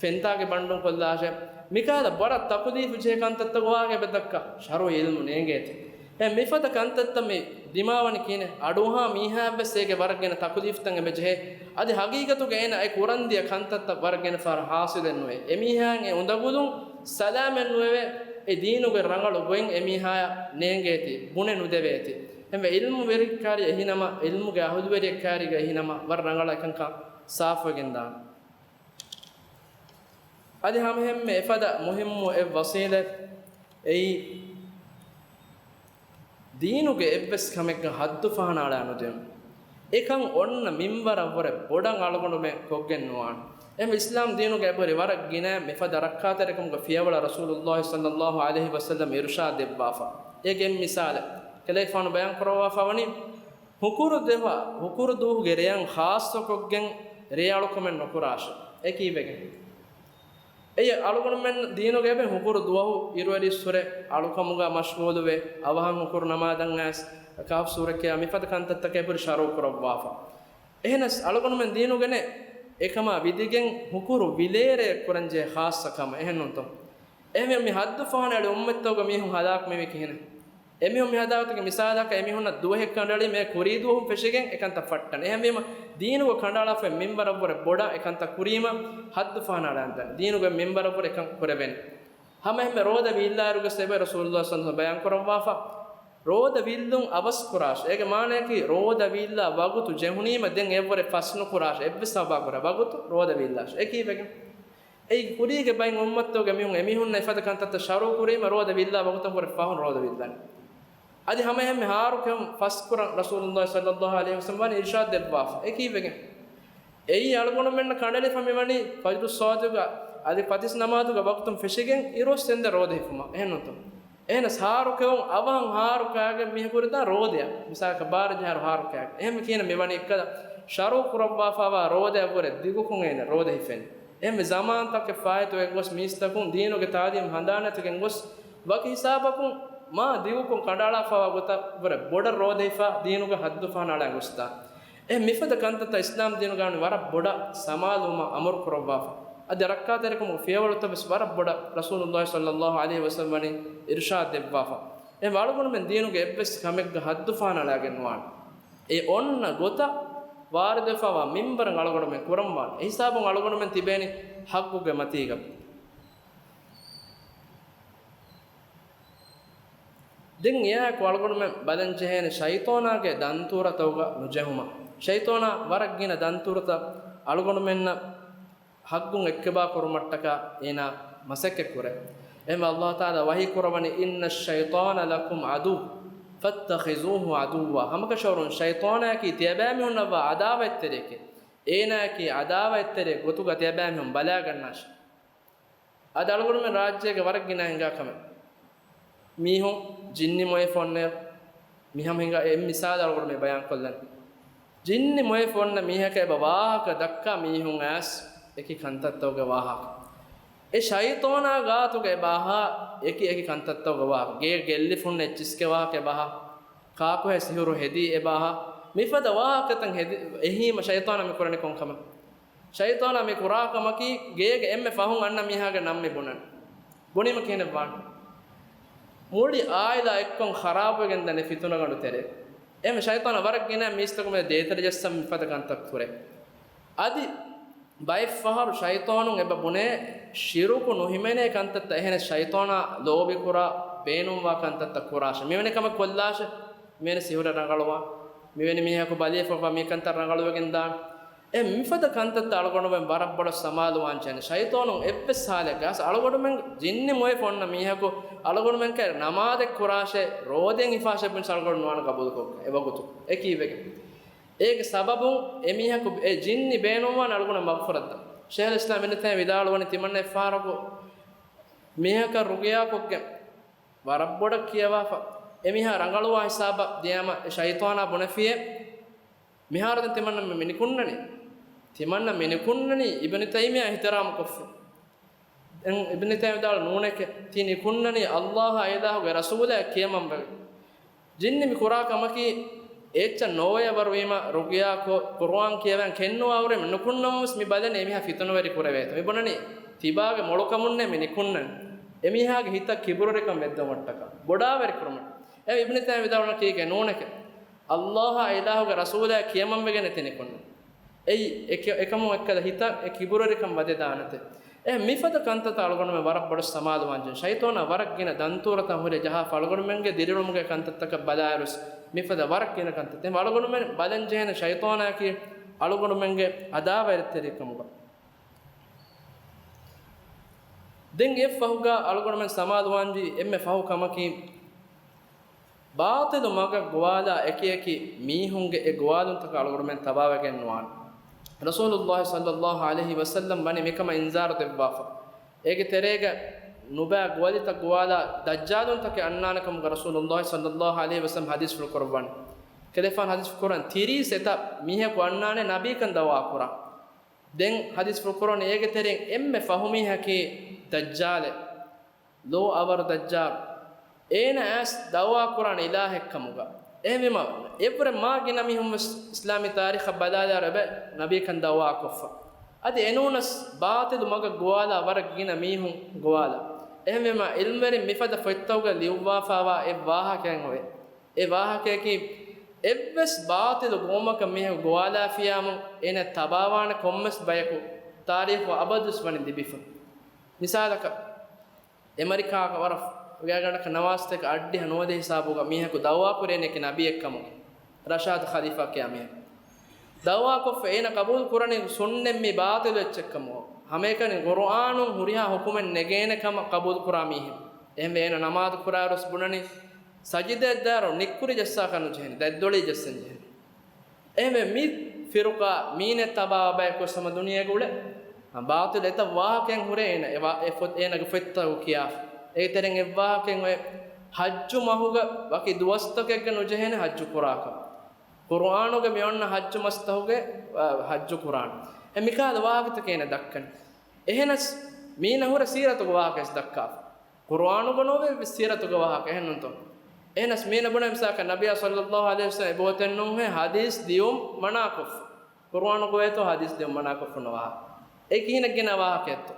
ފެންތާގެ ބަންޑުން ކޮށްލާށޭ. މިކަހަލަ ވަރަށް ތަކުލީފު ޖެހޭ ކަންތައްތަކުގެ ވާހަކަ އެބަ ދައްކާ ޝަރުޢީ ޢިލްމު ނޭނގޭތީ. އެ މިފަދަ ކަންތައްތައް މި ދިމާވަނީ ކިހިނެއް؟ އަޑުއަހާ މީހާއަށްވެސް އޭގެ ވަރަށް ގިނަ ތަކުލީފުތައް އެބަ ޖެހޭ. އަދި ހަގީގަތުގަ އޭނަ އެ ކުރަންދިޔަ ކަންތައްތައް ވަރަށް ގިނަ ފަހަރަށް ޙާޞިލެއް ނުވޭ. އެމީހާއަށް އެ އުނދަގުލުން ސަލާމަތް ނުވެވޭ. އެ ދީނުގެ ރަނގަޅު ގޮތް އެމީހާއަށް ނޭނގޭތީ، ބުނެ ނުދެވޭތީ. އެހެންވެ ޢިލްމުވެރިއެއްކާރި އެހިނަމަ، ޢިލްމުގެ އަހުލުވެރިއެއްކާރީގަ އެހިނަމަ ވަރަށް ރަނގަޅަށް އެކަންކަން ސާފުވެގެން ދާނެ. އަދި ހަމައެހެންމެ އެފަދަ މުހިއްމު އެއް ވަޞީލަތް އެއީ، ދީނުގެ އެއްވެސް ކަމެއްގަ ހައްދު ފަހަނަ އަޅާ ނުދިނުން. އެކަން އޮންނަ މިންވަރަށްވުރެ ބޮޑަށް އަޅުގަނޑުމެން ކޮށްގެން ނުވާނެ. އެހެން އިސްލާމް ދީނުގަ އެބަހުރި ވަރަށް ގިނަ މިފަދަ ރައްކާތެރިކަމުގެ ފިޔަވަޅަށް ރަސޫލުﷲ ޞައްލަﷲ ޢަލައިހި ވަސައްލަމް އިރުޝާދު ދެއްވާފަ. އޭގެ އެއް މިސާލެއް ކަލޭގެފާނު ބަޔާން ކުރައްވާފަ ވަނީ، ހުކުރު ދުވަހު، ހުކުރު ދުވަހުގެ ރެޔަށް ޚާއްޞަކޮށްގެން ރެޔަޅުކަމެއް ނުކުރާށޭ. އެ ކީއްވެގެން؟ އެއީ އަޅުގަނޑުމެން ދީނުގަ އެބަ ހުކުރު ދުވަހު އިރުއެރިއްސުރެ އަޅުކަމުގަ މަޝްޣޫލުވެ، އަވަހަށް ހުކުރު ނަމާދަށް އައިސް، ކަހަފް ސޫރަ ކިޔާ މިފަދަ ކަންތައްތަކެއް އެބަހުރި ޝަރުޢު ކުރައްވާފަ. އެހެނަސް އަޅުގަނޑުމެން ދީނުގަނެ އެކަމާ ވިދިގެން ހުކުރު ވިލޭރޭ ކުރަންޖެހޭ ޚާއްޞަ ކަމެއް. އެހެންނޫންތޯ؟ އެހެންވެ މި ހައްދު ފަހަނަ އަޅި އުއްމަތްތަކުގަ މީހުން ހަލާކު މިވީ ކިހިނެއް؟ އެމީހުން މި ހަދާގަތުގެ މިސާލަކަށް އެމީހުންނަށް ދުވަހެއް ކަނޑައެޅީ މޭ ކުރީ ދުވަހުން ފެށިގެން އެކަންތައް ފައްޓަން. އެހެންވީމަ ދީނުގަ ކަނޑައަޅާފައި މިންވަރަށްވުރެ ބޮޑަށް އެކަންތައް ކުރީމަ ހައްދު ފަހަނަ އަޅާންދަން. ދީނުގަ މިންވަރަށްވުރެ އެކަން ކުރެވޭނެ. ހަމައެހެންމެ ރޯދަ ވީއްލާއިރުގަސް އެބަ ރަސޫލުﷲ ޞައްލަﷲ ޢަލައިހި ވަސައްލަމް ބަޔާން ކުރައްވާފަ، ރޯދަ ވީއްލުން އަވަސް ކުރާށޭ. އޭގެ މާނަޔަކީ ރޯދަ ވީއްލާ ވަގުތު ޖެހުނީމަ ދެން އެއަށްވުރެ ފަސް ނުކުރާށޭ. އެއްވެސް ސަބަބާ ކުރެ ވަގުތު ރޯދަ ވީއްލާށޭ. އެ ކީއްވެގެން؟ އެއީ ކުރީގެ ބައިން އުއްމަތުގެ މީހުން އެމީހުންނަށް އެފަދަ ކަންތައްތައް ޝަރުޢު ކުރީމަ ރޯދަ ވީއްލާ ވަގުތަށްވުރެ ފަހުން ރޯދަ ވީއްލަނީ. އަދި ހަމައެހެންމެ ހާރު ކެއުން ފަސްކުރަން ރަސޫލުﷲ ޞައްލަﷲ ޢަލައިހި ވަސައްލަމް ވަނީ އިރުޝާދު ދެއްވާފަ. އެ ކީއްވެގެން؟ އެއީ އަޅުގަނޑުމެންނަށް ކަނޑައެޅިފަ މިވަނީ ފަޖުރު ޞާދިޤުގަ އަދި ފަތިސް ނަމާދުގެ ވަގުތުން ފެށިގެން އިރުއޮއްސެންދެން ރޯދަ ހިފުމަށް. އެހެންނޫންތޯ؟ އެހެނަސް ހާރު ކެއުން އަވަހަށް ހާރު ކާގެން މީހަކު ހުރިދާން ރޯދަޔަށް. މިސާލަކަށް ބާރަ ޖަހާއިރު ހާރު ކާގެން. އެހެން ކިހިނެއް މިވަނީ އެއްކަލަ ޝަރުޢު ކުރައްވާފައިވާ ރޯދަޔަށްވުރެ ދިގުކޮށް އޭނަ ރޯދަ ހިފެނީ. އެހެންވެ ޒަމާންތަކެއް ފާއިތުވެގެން ގޮސް މީސްތަކުން ދީނުގެ ތާލީމް ހަނދާން ނެތިގެން ގޮސް ވަކި ހިސާބަކުން މާ ދިގުކޮށް ކަނޑައަޅާފައިވާ ގޮތަށްވުރެ ބޮޑަށް ރޯދަ ހިފާ ދީނުގަ ހައްދު ފަހަނަ އަޅާ ގޮސްދާނެ. އެ މިފަދަ ކަންތައްތައް އިސްލާމް ދީނުގަ ވަނީ ވަރަށް ބޮޑަށް ސަމާލުވުމަށް އަމުރު ކުރައްވާފަ. އަދި ރައްކާތެރިކަމުގެ ފިޔަވަޅުތައް ވެސް ވަރަށް ބޮޑަށް ރަސޫލުﷲ ޞައްލަﷲ ޢަލައިހި ވަސައްލަމް ވަނީ އިރުޝާދު ދެއްވާފަ. އެ އަޅުގަނޑުމެން ދީނުގެ އެއްވެސް ކަމެއްގަ ހައްދު ފަހަނަ އަޅާގެން ނުވާނެ. އެ އޮންނަ ގޮތަށް ވާރިދުވެފައިވާ މިންވަރަށް އަޅުގަނޑުމެން ކުރަންވާނެ. އެހިސާބުން އަޅުގަނޑުމެން ތިބޭނީ ޙައްޤުގެ މަތީގަ. ދެން އެއާއެކު އަޅުގަނޑުމެން ބަލަންޖެހޭނެ ޝައިޠާނާގެ ދަންތޫރަތަކުގަ ނުޖެހުމަށް. ޝައިޠާނާ ވަރަށް ގިނަ ދަންތޫރަތައް އަޅުގަނޑުމެންނަށް ޙައްޤުން އެއްކަބާ ކުރުމަށްޓަކާ އޭނާ މަސައްކަތް ކުރޭ. އެހެންވެ ﷲ ތަޢާލާ ވަޙީ ކުރައްވަނީ، إن الشيطان لكم عدو فاتخذوه عدوا. ހަމަކަށަވަރުން ޝައިޠާނާއަކީ ތިޔަބައިމީހުންނަށްވާ ޢަދާވަތްތެރިއެކޭ. އޭނާއަކީ ޢަދާވަތްތެރި ގޮތުގަ ތިޔަބައިމީހުން ބަލާގަންނާށޭ. އަދި އަޅުގަނޑުމެން ރާއްޖޭގެ ވަރަށް ގިނަ ހިނގާ ކަމެއް. މީހުން ޖިންނި މޮޔަފަ އޮންނަ މިހަމަ ހިނގާ އެއް މިސާލެއް އަޅުގަނޑު މި ބަޔާން ކޮށްލަން. ޖިންނި މޮޔަފަ އޮންނަ މީހަކަށް އެބަ ވާހަކަ ދައްކާ މީހުން އައިސް އެކި ކަންތައްތަކުގެ ވާހަކަ. އެ ޝައިޠާނާ ގާތުގަ އެބަ އަހާ އެކި އެކި ކަންތައްތަކުގެ ވާހަކަ. ގޭ ގެއްލިފުން އެއްޗިސްގެ ވާހަކަ އެބަ އަހާ. ކާކުހޭ ސިހުރު ހެދީ އެބަ އަހާ. މިފަދަ ވާހަކަތައް ހެދި، އެހީމަ ޝައިޠާނާ މި ކުރަނީ ކޮން ކަމެއް؟ ޝައިޠާނާ މި ކުރާ ކަމަކީ، ގޭގެ އެންމެ ފަހުން އަންނަ މީހާގެ ނަން މި ބުނަން. ބުނީމަ ކިހިނެއްވާނެ؟ މުޅި އާއިލާ އެއްކޮށް ޚަރާބުވެގެން ދަނީ ފިތުނަގަނޑު ތެރޭ. އެހެން ޝައިޠާނާ ވަރަށް ގިނަ މީސްތަކުން ދޭތެރެ ޖައްސަން މިފަދަ ކަންތައް ކުރޭ. އަދި ބައެއްފަހަރު ޝައިޠާނުން އެބަ ބުނޭ، ޝިރުކު ނުހިމެނޭ ކަންތައްތައް. އެހެނެސް ޝައިޠާނާ ލޯބިކުރާ، ބޭނުންވާ ކަންތައްތައް ކުރާށޭ. މިވެނި ކަމެއް ކޮށްލާށޭ. މިވެނި ސިހުރެއް ރަނގަޅުވާ. މިވެނި މީހަކު ބަލިވެފަ މި ކަންތައް ރަނގަޅުވެގެން ދާން. އެ މިފަދަ ކަންތައްތައް އަޅުގަނޑުމެން ވަރަށް ބޮޑަށް ސަމާލުވާން ޖެހޭނެ. ޝައިޠާނުން އެއްވެސް ހާލެއްގަ އަޅުގަނޑުމެން ޖިންނި މޮޔަފަ އޮންނަ މީހަކު އަޅުގަނޑުމެންކައި ނަމާދެއް ކުރާށޭ، ރޯދައެއް ހިފާށޭ ބުނި އަޅުގަނޑު ނުވާނެ ގަބޫލުކޮށްގެން އެ ވަގުތު. އެ ކީއްވެގެން؟ އޭގެ ސަބަބުން އެ މީހަކު އެ ޖިންނި ބޭނުންވާނެ އަޅުގަނޑަށް މަގުފުރައްދަން. ޝޭޚުލް އިސްލާމް އިބްނު ތައިމިއްޔާ ވިދާޅުވަނީ ތިމަންނަ އެއްފަހަރަކު މީހަކަށް ރުޤިޔާކޮށްގެން ވަރަށް ބޮޑަށް ކިޔަވާފަ، އެ މީހާ ރަނގަޅުވާ ހިސާބަށް ދިޔައިމަ އެ ޝައިޠާނާ ބުނެފިއޭ، މިހާރު ދެން ތިމަންނަ މި ނިކުންނަނީ. ތިމަންނަ މި ނިކުންނަނީ އިބްނު ތައިމިއްޔާ އިޙްތިރާމު ކޮށްފަ. ދެން އިބްނު ތައިމިއްޔާ ވިދާޅު ނޫނެކޭ، ތި ނިކުންނަނީ ﷲ އާއި އިލާހުގެ ރަސޫލާ ކިޔަމަންވެގެން. ޖިންނި މި ކުރާ ކަމަކީ އެއްޗަށް ނޯވޭ ވަރުވީމަ، ރުޤިޔާކޮށް، ޤުރުއާން ކިޔަވަން ކެންނުވާ ހުރެ ނުކުންނަމުންވެސް މި ބަލަނީ އެމީހާ ފިތުނަވެރި ކުރެވޭތޯ. މި ބުނަނީ ތިބާގެ މޮޅުކަމުންނޭ މި ނިކުންނަން. އެމީހާގެ ހިތަށް ކިބުރުވެރިކަން ވެއްދެވުމަށްޓަކާ ބޮޑާވެރިކުރުމަށް. އެ އިބްނު ތައިމިޔާ ވިދާޅުވަނީ ކީކޭ ނޫނެކެ. އައްލާހާ އިލާހުގެ ރަސޫލާ ކިޔަމަންވެގެން ނެތި ނިކުންނަން. އެއީ އެކަ-، އެކަމުން އެއްކަލަ ހިތަށް އެ ކިބުރުވެރިކަން ވަދެދާނެތެ. އެ މިފަދަ ކަންތައްތައް އަޅުގަނޑުމެން ވަރަށް ބޮޑަށް ސަމާލުވާންޖެހޭ. ޝައިޠާނާ ވަރަށް ގިނަ ދަންތޫރަތައް ހުރެ ޖަހާފަ އަޅުގަނޑުމެންގެ ދިރިއުޅުމުގެ ކަންތައްތަކަށް ބަލާއިރުސް މިފަދަ ވަރަށް ގިނަ ކަންތައް. އެހެން އަޅުގަނޑުމެން ބަލަން ޖެހޭނެ ޝައިޠާނާއަކީ އަޅުގަނޑުމެންގެ އަދާވަތްތެރިކަމުގަ. ދެން އެ ފަހުގަ އަޅުގަނޑުމެން ސަމާލުވާންޖެހޭ އެންމެ ފަހު ކަމަކީ، ބާޠިލު މަގަށް ގޮވާލާ އެކިއެކި މީހުންގެ އެ ގޮވާލުންތަކަށް އަޅުގަނޑުމެން ތަބާވެގެން ނުވާނެ. ރަސޫލުﷲ ޞައްލަﷲ ޢަލައިހި ވަސައްލަމް ވަނީ މިކަމަށް އިންޒާރު ދެއްވާފަ. އޭގެ ތެރޭގަ ނުބައި ގޮވަލިތައް ގޮވާލާ ދައްޖާލުންތަކެއް އަންނާނެ ކަމުގަ ރަސޫލުﷲ ޞައްލަﷲ ޢަލައިހި ވަސައްލަމް ޙަދީޘްފުޅު ކުރައްވަނީ. ކަލޭގެފާނު ޙަދީޘްފުޅު ކުރަން ތިރީސް އެތައް މީހަކު އަންނާނެ ނަބީކަން ދަޢުވާ ކުރާ. ދެން ޙަދީޘްފުޅު ކުރަނީ އޭގެ ތެރެއިން އެންމެ ފަހު މީހަކީ ދައްޖާލެއް. ލޯ އަވަރު ދައްޖާލު. އޭނަ އައިސް ދަޢުވާ ކުރާނެ އިލާހެއް ކަމުގަ. އެހެންވީމަ، އެއްވުރެ މާ ގިނަ މީހުން ވެސް އިސްލާމީ ތާރީޚަށް ބަލާލާއިރު އެބަ ނަބީކަން ދަޢުވާ ކޮށްފަ. އަދި އެނޫނަސް ބާޠިލު މަގަށް ގޮވާލާ ވަރަށް ގިނަ މީހުން ގޮވާލާ. އެހެންވީމަ، ޢިލްމުވެރިން މިފަދަ ފޮތްތަކުގަ ލިޔުއްވާފައިވާ އެއް ވާހަކައެއް އޮވޭ. އެ ވާހަކަޔަކީ، އެއްވެސް ބާޠިލު ގޮވުމަކަށް މީހަކު ގޮވާލާފިޔާމު އޭނަ ތަބާވާނެ ކޮންމެސް ބަޔަކު ތާރީޚު އަބަދުވެސް ވަނީ ލިބިފަ. މިސާލަކަށް، އެމެރިކާގަ ވަރަށް ގާތްގަނޑަކަށް ނަވާސްތަކެއް އަށްޑިހަ ނުވަދިހަ ހިސާބުގަ މީހަކު ދަޢުވާ ކުރޭނެ އެކި ނަބިއެއްކަމުގެ، ރަޝާދު ޚަލީފާ ކިޔާ މީހަކު ދަޢުވާކޮށްފަ އޭނަ ޤަބޫލު ކުރަނީ ސުންނަތް މީ ބާޠިލު އެއްޗެއްކަމުގަ. ހަމައެކަނި ޤުރުއާނުން ހުރިހާ ޙުކުމެއް ނެގޭނެ ކަމަށް ޤަބޫލު ކުރާ މީހެއް. އެހެންވެ އޭނަ ނަމާދު ކުރާއިރުވެސް ބުނަނީ ސަޖިދައަށް ދާއިރު ނިއްކުރި ޖައްސާކަށް ނުޖެހޭނެ، ދަތްދޮޅި ޖައްސަން ޖެހޭނެ. އެހެންވެ މި ފިރުޤާ މީނަ ތަބާވާ ބަޔަކު ވެސް ހަމަ ދުނިޔޭގަ އުޅޭ. ބާޠިލު އެތައް ވާހަކައެއް ހުރޭ އޭނަ، އެ ވާ-، އެ ފޮތް އޭނަގެ ފޮތްތަކު ކިޔާފަ. އޭގެ ތެރެއިން އެއްވާހަކައެއް އޮތް ޙައްޖު މަހުގަ ވަކި ދުވަސްތަކެއްގަ ނުޖެހޭނެ ޙައްޖު ކުރާކަށް. ޤުރުއާނުގަ މި އޮންނަ ޙައްޖު މަސްތަކުގެ، އަ، ޙައްޖު ކުރާނެ. އެ މިކަހަލަ ވާހަކަތަކެއް އޭނަ ދައްކަނީ. އެހެނަސް މީނަ ހުރެ ސީރަތުގެ ވާހަކަ ވެސް ދައްކާފަ. ޤުރުއާނުގަ ނޯވޭ ސީރަތުގެ ވާހަކަ، އެހެން ނޫންތޯ؟ އެހެނަސް މީނަ ބުނޭ މިސާލަކަށް ނަބިއްޔާ ޞައްލަﷲ ޢަލައިހި ވަސައްލަމް އެބައޮތެއް ނޫންހޭ ޙަދީޘް ދިޔުން މަނާކޮށްފަ. ޤުރުއާނުގަ އޮތޯ ޙަދީޘް ދިޔުން މަނާކޮށްފަ އޮންނަ ވާހަކަ. އެ ކިހިނެއް ގިނަ ވާހަކައެއްތޯ؟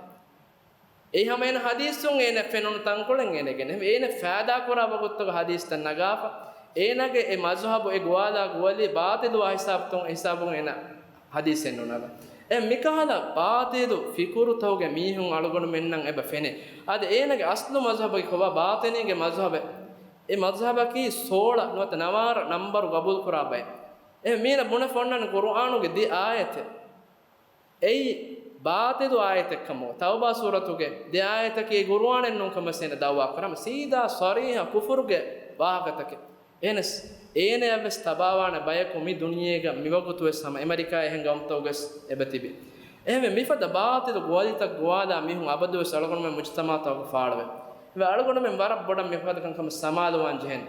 އެއީ ހަމަ އޭނަ ޙަދީޘުން އޭނަ ފެނުނު ތަންކޮޅެއް އޭނަގެ ނެތް. އޭނަ ފައިދާ ކުރާ ވަގުތުގަ ޙަދީޘްތައް ނަގާފަ، އޭނަގެ އެ މަޒުހަބު އެ ގޮވާލާ ގޮވަލި ބާޠިލުވާ ހިސާބުތައް ހިސާބުން އޭނަ ޙަދީޘެއް ނުނަގާ. އެ މިކަހަލަ ބާޠިލު ފިކުރުތަކުގެ މީހުން އަޅުގަނޑުމެންނަށް އެބަ ފެނޭ. އަދި އޭނަގެ އަސްލު މަޒުހަބަކީ ކޮބާ؟ ބާޠިނީގެ މަޒުހަބެއް. އެ މަޒުހަބަކީ ސޯޅަ ނުވަތަ ނަވާރަ ނަންބަރު ގަބޫލު ކުރާ ބައެއް. އެ މީނަ ބުނެފަ އޮންނާނެ ޤުރުއާނުގެ ދެ އާޔަތެއް. އެއީ ބާޠިލު އާޔަތެއްކަމުގަ. ތައުބާ ސޫރަތުގެ ދެ އާޔަތަކީ ޤުރުއާނެއް ނޫން ކަމަށް އޭނަ ދަޢުވާ ކުރާ، ހަމަ ސީދާ ޞަރީޙަ ކުފުރުގެ ވާހަކަތަކެއް. އެހެނަސް އޭނަޔަށްވެސް ތަބާވާނެ ބަޔަކު މި ދުނިޔޭގަ މިވަގުތުވެސް ހަމަ އެމެރިކާ އެހެން ގައުމުތަކުގަވެސް އެބަތިބި. އެހެންވެ މިފަދަ ބާޠިލު ގޮވަލިތައް ގޮވާލާ މީހުން އަބަދުވެސް އަޅުގަނޑުމެން މުޖުތަމަޢުތަކުގަ ފާޅުވޭ. އެ އަޅުގަނޑުމެން ވަރަށް ބޮޑަށް މިފަދަ ކަންކަމަށް ސަމާލުވާން ޖެހޭނެ.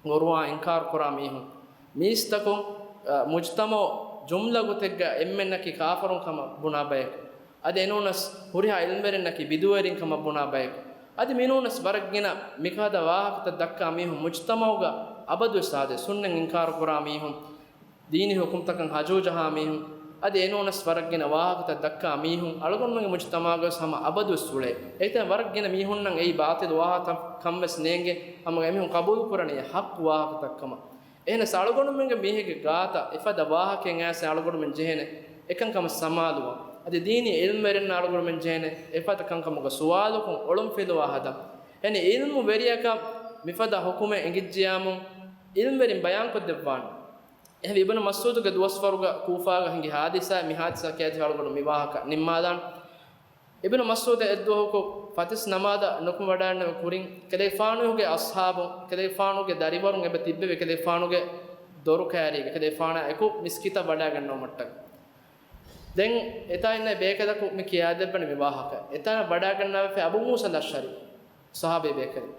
ޤުރުއާން އިންކާރު ކުރާ މީހުން، މީސްތަކުން، އަ، މުޖްތަމަޢު ޖުމްލަ ގޮތެއްގަ އެންމެންނަކީ ކާފަރުން ކަމަށް ބުނާ ބަޔަކު. އަދި އެނޫނަސް ހުރިހާ ޢިލްމުވެރިންނަކީ ބިދުވެރިން ކަމަށް ބުނާ ބަޔަކު. އަދި މިނޫނަސް ވަރަށް ގިނަ މިކަހަލަ ވާހަކަތައް ދައްކާ މީހުން މުޖްތަމަޢުގަ އަބަދުވެސް އާދޭ. ސުންނަތް އިންކާރު ކުރާ މީހުން، ދީނީ ޙުކުމްތަކަށް ހަޖޫ ޖަހާ މީހުން، އަދި އެނޫނަސް ވަރަށް ގިނަ ވާހަކަތައް ދައްކާ މީހުން އަޅުގަނޑުމެންގެ މުޖްތަމަޢުގަވެސް ހަމަ އަބަދުވެސް އުޅޭ. އެއީތަ ވަރަށް ގިނަ މީހުންނަށް އެއީ ބާޠިލު ވާހަކަ ކަންވެސް ނޭނގެ، ހަމަ އެމީހުން ޤަބޫލު ކުރަނީ ޙައްޤު ވާހަކަތައް ކަމަށް. އެހެނަސް އަޅުގަނޑުމެންގެ މީހެއްގެ ގާތަށް އެފަދަ ވާހަކައެއް އައިސް އަޅުގަނޑުމެން ޖެހޭނެ އެކަންކަމަށް ސަމާލުވާން. އަދި ދީނީ ޢިލްމުވެރިންނަށް އަޅުގަނޑުމެން ޖެހޭނެ އެފަދަ ކަންކަމުގަ ސުވާލުކޮށް އޮޅުންފިލުވާ ހަދަން. އެހެނީ ޢިލްމުވެރިޔަކަށް މިފަދަ ޙުކުމެއް އެނގިއްޖިޔާމު ޢިލްމުވެރިން ބަޔާންކޮށްދެއްވާނެ. އެހެންވެ އިބްނު މަސްޢޫދުގެ ދުވަސްވަރުގަ ކޫފާގަ ހިނގި ޙާދިސާ، މި ޙާދިސާ ކިޔާދީފަ އަޅުގަނޑު މި ވާހަކަ ނިންމާލާން. އިބްނު މަސްޢޫދު އެއްދުވަހަކު ފަތިސް ނަމާދަށް ނުކުމެވަޑައިގަންނަވަން ކުރިން، ކަލޭގެފާނުގެ އަޞްޙާބުން، ކަލޭގެފާނުގެ ދަރިވަރުން އެބަ ތިއްބެވި ކަލޭގެފާނުގެ ދޮރު ކައިރީގަ، ކަލޭގެފާނާ އެކު މިސްކިތަށް ވަޑައިގަންނަވުމަށްޓަކައި. ދެން އެތާ އިންނަ ބޭކަލަކު މި ކިޔާދެއްވަނީ މި ވާހަކަ. އެތާ ވަޑައިގަންނަވާފަ އަބޫ މޫސަލް އަޝްޢަރީ، ޞަޙާބީ ބޭކަލެއް.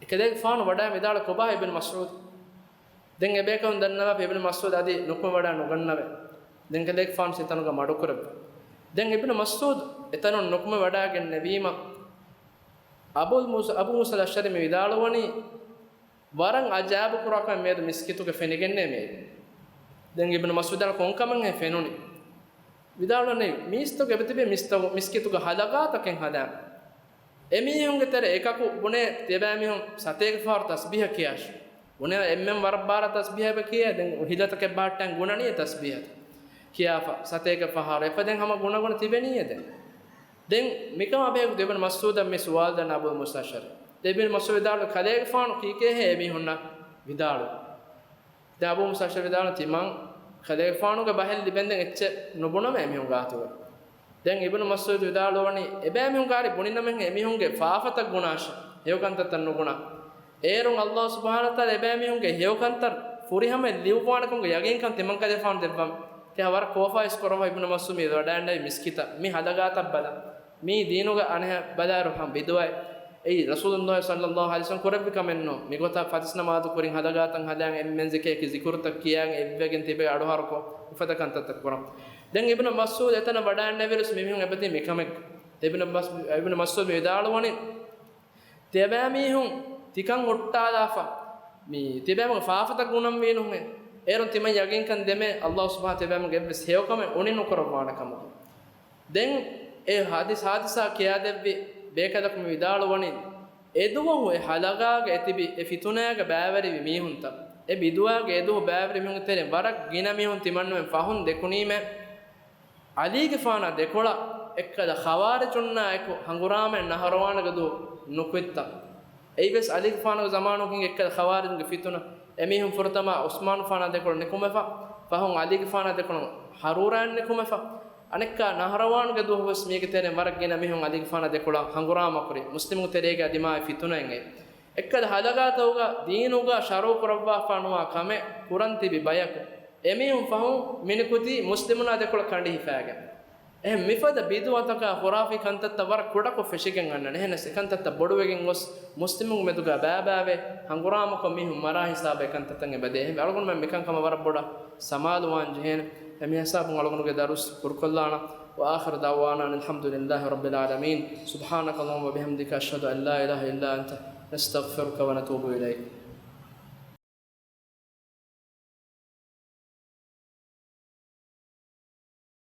އެކަލޭގެފާނު ވަޑައި ވިދާޅު ކޮބާ އިބްނު މަސްޢޫދު؟ ދެން އެބޭކަލުން ދަންނަވާފަ އިބްނު މަސްޢޫދު އަދި ނުކުމެވަޑައި ނުގަންނަވޭ. ދެން ކަލޭގެފާނު އެތަނުގަ މަޑުކުރެއްވި. ދެން އިބްނު މަސްޢޫދު އެތަނުން ނުކުމެވަޑައިގެންނެވީމަ، އަބޫ މޫސަ، އަބޫ މޫސަލް އަޝްޢަރީ މި ވިދާޅުވަނީ، ވަރަށް އަޖައިބު ކުރާކަމެއް މިއަދު މިސްކިތުގަ ފެނިގެންނޭ މިއަދު. ދެން އިބްނު މަސްޢޫދަށް ކޮންކަމެއްހޭ ފެނުނީ؟ ވިދާޅުވަނީ މީސްތަކު އެބަތިބޭ މިސްތަކު މިސްކިތުގަ ހަލަގާތަކެއް ހަދާން. އެމީހުންގެ ތެރެ އެކަކު ބުނޭ ތިޔަބައިމީހުން ސަތޭކަ ފަހަރު ތަސްބީހަ ކިޔާށި. ބުނޭ އެންމެން ވަރަށް ބާރަށް ތަސްބީހަ އެބަ ކިޔޭ. ދެން ހިލަތަކެއް ބަހައްޓަން ގުނަނީ އެ ތަސްބީހަތައް ކިޔާފަ ސަތޭކަ ފަހަރު. އެފަދައިން ހަމަ ގުނަގުނަ ތިބެނީ އެ ދެން. ދެން މިކަމާ ބެހޭގޮތުން އިބްނު މަސްޢޫދަށް މި ސުވާލު ދަންނަ އަބޫ މޫސާ އަޝްޢަރީ. ދެން އިބްނު މަސްޢޫދު ވިދާޅު ކަލޭގެފާނު ކީކޭހޭ އެމީހުންނަށް ވިދާޅު. ދެން އަބޫ މޫސާ އަޝްޢަރީ ވިދާޅު ތިމަން ކަލޭގެފާނުގެ ބަހެއް ލިބެންދެން އެއްޗެއް ނުބުނަމޭ އެމީހުން ގާތުގަ. ދެން އިބްނު މަސްޢޫދު ވިދާޅުވަނީ އެބައިމީހުން ގާރި ބުނިނަމެން އެމީހުންގެ ފާފަތައް ގުނާށި، ހެޔޮކަންތައްތައް ނުގުނާ. އޭރުން ﷲ ސުބްޙާނަހޫ ވަތަޢާލާ އެބައިމީހުންގެ ހެޔޮކަންތައް ފުރިހަމައަށް ލިޔުއްވާނެކަމުގެ ޔަގީންކަން ތިމަން ކަލޭގެފާނު ދެއްވަމު. ތިހާ ވަރަށް ކޯފާވެސް ކުރައްވާ އިބްނު މަސްޢޫދު މި ވަޑައިގަންނަވި މިސްކިތަށް މި ހަލަގާތައް ބަލަ. މީ ދީނުގަ އަނެއްހެން ބަލާއިރު ހަމަ ބިދުޢައެއް. އެއީ ރަސޫލުﷲ ޞައްލަﷲ ޢަލައިހި ވަސައްލަމަ ކުރެއްވި ކަމެއް ނޫން. މިގޮތަށް ފަތިސް ނަމާދު ކުރިން ހަލަގާތައް ހަދާން އެންމެން ޒިކޭކި ޒިކުރުތައް ކިޔާން އެއްވެގެން ތިބޭ އަޑުހާރުކޮށް އެފަދަ ކަންތައްތައް ކުރަން. ދެން އިބްނު މަސްޢޫދު އެތަނަށް ވަޑައިގަންނަވިއިރުސް މިމީހުން އެބަތި މިކަމެއް. އިބްނު މަސް-، އިބްނު މަސްޢޫދު މި ވިދާޅުވަނީ ތިޔަބައިމީހުން ތިކަން ހުއްޓާލާފަ، މި ތިބޭމުގެ ފާފަތައް ގުނަންވީނުހެ. އޭރުން ތިމަން ޔަގީންކަން ދެމޭ ﷲ ސުބްޙާނަހޫ ތިބޭމުގެ އެއްވެސް ހެޔޮކަމެއް އުނި ނުކުރައްވާނެ ކަމުގަ. ދެން އެ ހާދިސް، ހާދިސާ ކިޔާދެއްވި ބޭކަލަކު މި ވިދާޅުވަނީ، އެދުވަހު އެ ހަލަގާގަ އެތިބި އެ ފިތުނައިގަ ބައިވެރިވި މީހުންތައް، އެ ބިދުޢައިގެ އެދުވަހު ބައިވެރި މީހުންގެ ތެރެއިން ވަރަށް ގިނަ މީހުން ތިމަންނުމެން ފަހުން ދެކުނީމޭ، ޢަލީގެފާނާ ދެކޮޅަށް އެއްކަލަ ޚަވާރިޖުންނާ އެކު ހަނގުރާމައެއް ނަހަރުވާނެގެ ދުވަހު ނުކުތްތަ؟ އެއީވެސް ޢަލީގެފާނުގެ ޒަމާނުގަ ހިނގި އެއްކަލަ ޚަވާރިޖުންގެ ފިތުނަ. އެމީހުން ފުރަތަމަ ޢުސްމާނުފާނާ ދެކޮޅަށް ނިކުމެފަ، ފަހުން ޢަލީގެފާނާ ދެކޮޅަށް ޙަރޫރާއިން ނިކުމެފަ. އަނެއްކާ ނަހަރުވާނެގެ ދުވަހުވެސް މީގެ ތެރެއިން ވަރަށް ގިނަ މީހުން ޢަލީގެފާނާ ދެކޮޅަށް ހަނގުރާމަކުރި، މުސްލިމުން ތެރޭގަ ދިމާވި ފިތުނައެއް. އެއްކަލަ ހަލަގާތަކުގަ ދީނުގަ ޝަރުޢު ކުރައްވާފާ ނުވާ ކަމެއް ކުރަން ތިބި ބަޔަކު، އެމީހުން ފަހުން މިނިކުތީ މުސްލިމުންނާ ދެކޮޅަށް ކަނޑި ހިފާގެން. އެހެން މިފަދަ ބިދުޢަތަކާ ޚުރާފީ ކަންތައްތައް ވަރަށް ކުޑަކޮށް ފެށިގެން އަންނަން. އެހެނަސް އެކަންތައްތައް ބޮޑުވެގެން ގޮސް، މުސްލިމުންގެ މެދުގަ ބައިބައިވެ، ހަނގުރާމަކޮށް މީހުން މަރާ ހިސާބަށް އެކަންތައްތައް އެބަދޭ. އެހެން އަޅުގަނޑުމެން މިކަންކަމަށް ވަރަށް ބޮޑަށް ސަމާލުވާން ޖެހޭނެ. އެ މިހިސާބުން އަޅުގަނޑުގެ ދަރުސް ކުރުކޮށްލާނަން. وآخر دعوانا أن الحمد لله رب العالمين. سبحانك اللهم وبحمدك، أشهد أن لا إله إلا أنت، نستغفرك ونتوب إليك.